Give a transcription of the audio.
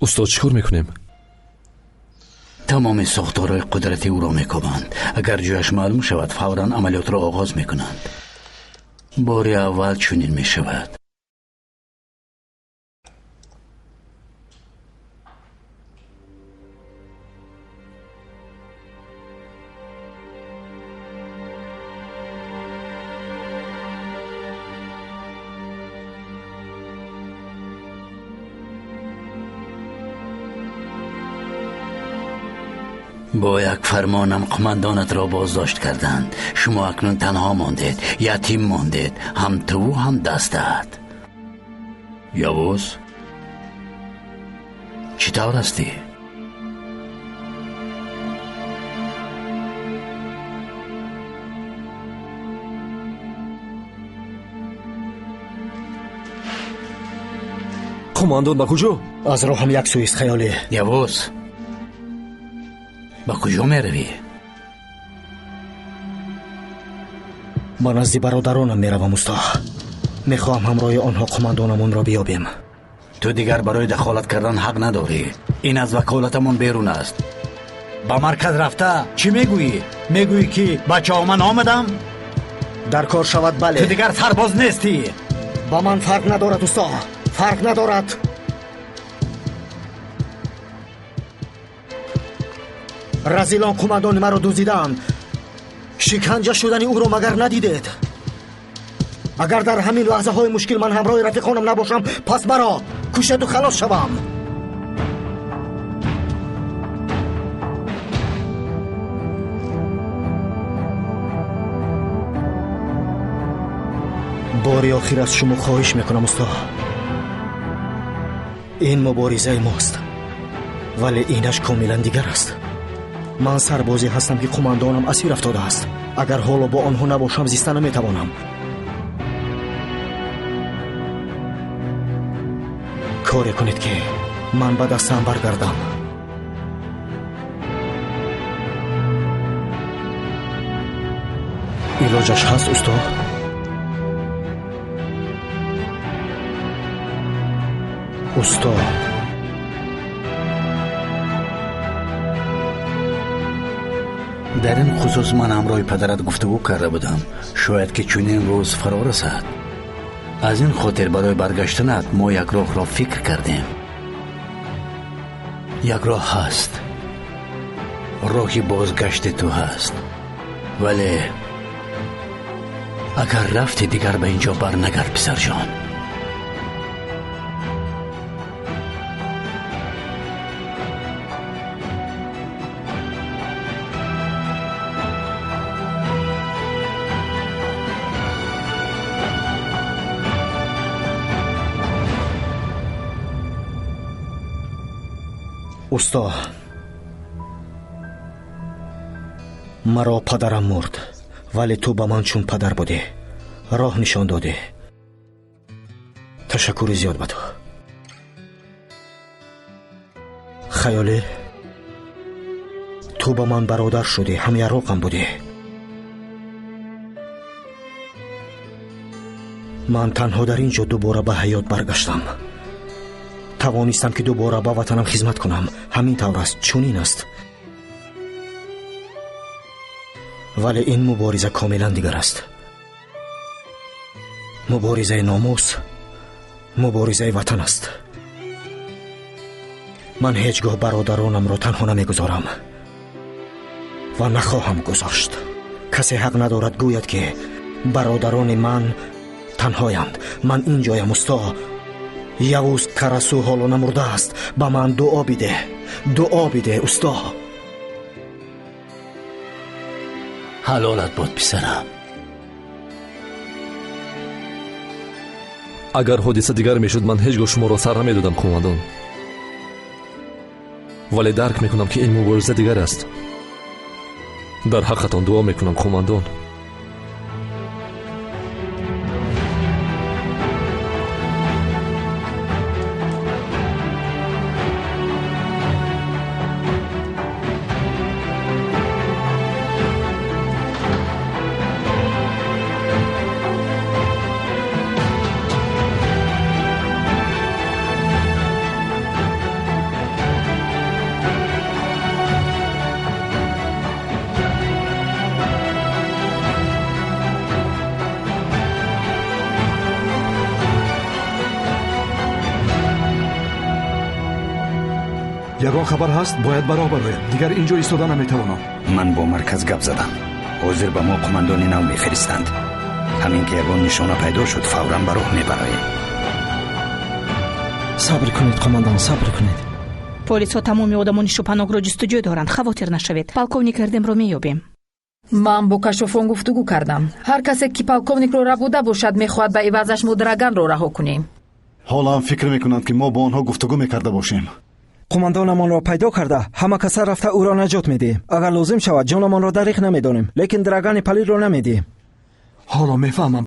Устод, чӣ кор мекунем? Тамоми сохторҳои қудрати ӯро мекобанд. Агар ҷояш маълум шавад, фавран амалиётро оғоз мекунанд. Бори аввал чунин мешавад. Бо як фармонам қумандонатро боздошт карданд. Шумо акнун танҳо мондед, ятим мондед, ҳам туву ҳам дастаат. Явуз, чӣ тавр ҳастӣ? Қумандон, ба куҷо? Аз роҳам як суист хаёлӣ. Явуз, ба куҷо меравӣ? Ба назди бародаронам меравам, усто. Мехоҳам ҳамроҳи онҳо қумандонамонро биёбем. Ту дигар барои дахолат кардан ҳақ надорӣ. Ин аз ваколатамон берун аст. Ба марказ рафта чӣ мегӯӣ? Мегӯӣ ки бачаҳо ман омадам? Дар кор шавад, бале. Ту дигар сарбоз нестӣ. Ба ман фарқ надорад, усто, фарқ надорад. Разилон қумандони маро дуздидаанд. Шиканҷа шудани ӯро магар надидед? Агар дар ҳамин лаҳзаҳои мушкил ман ҳамроҳи рафиқонам набошам, пас маро кушеду халос шавам. Бори охир аз шумо хоҳиш мекунам, усто. Ин муборизаи мост, вале инаш комилан дигар аст. Ман сарбозе ҳастам, ки қумандонам асир афтодааст. Агар ҳоло бо онҳо набошам, зиста наметавонам. Коре кунед, ки ман ба дастам баргардам. Илоҷаш ҳаст, усто? Усто, дар ин хусус ман ҳамроҳи падарат гуфтугӯ карда будам. Шояд ки чунин рӯз фаро расад. Аз ин хотир барои баргаштанат мо як роҳро фикр кардем. Як роҳ ҳаст, роҳи бозгашти ту ҳаст. Вале агар рафти, дигар ба ин ҷо барнагард, писарҷон. Усто, маро падарам мурд, вале ту ба ман чун падар будӣ, роҳ нишон додӣ. Ташаккури зиёд ба ту. Хаёлӣ, ту ба ман бародар шудӣ, ҳамяроқам будӣ. Ман танҳо дар ин ҷо дубора ба ҳаёт баргаштам. Тавонистам, ки дубора ба ватанам хизмат кунам. Ҳамин тавр аст, чунин аст. Вале ин мубориза комилан дигар аст. Муборизаи номус, муборизаи ватан аст. Ман ҳеҷ гоҳ бародаронамро танҳо намегузорам ва нахоҳам гузошт. Касе ҳақ надорад гӯяд, ки бародарони ман танҳоянд. Ман ин ҷоям, усто. Явуз Карасу ҳоло намурдааст. Ба ман дуо бидеҳ, дуо бидеҳ, усто. Ҳалолат бод, писарам. Агар ҳодиса дигар мешуд, ман ҳеҷ гоҳ шуморо сар намедодам, қумандон. Вале дарк мекунам, ки ин мубориза дигар аст. Дар ҳаққатон дуо мекунам, қумандон. Ягон хабар ҳаст, бояд ба роҳ бароем. Дигар ин ҷо истода наметавонам. Ман бо марказ гап задам. Ҳозир ба мо қумандони нав мефиристанд. Ҳамин ки ягон нишона пайдо шуд, фавран ба роҳ мебароем. Сабр кунед, қумандан, сабр кунед. Полисҳо тамоми одамони шубҳанокро ҷустуҷӯ доранд. Хавотир нашавед, полковник Эрдемро меёбем. Ман бо кашофон гуфтугӯ кардам. Ҳар касе ки полковникро рабуда бошад, мехоҳад ба ивазаш мо Драганро раҳо кунем. Ҳоло ҳам фикр мекунанд, ки мо бо онҳо гуфтугӯ мекарда бошем. Қумандонамонро пайдо карда, ҳама каса рафта ӯро наҷот медиҳем. Агар лозим шавад, ҷонамонро дариқ намедонем, лекин Драгани палидро намедиҳем. Ҳоло мефаҳмам.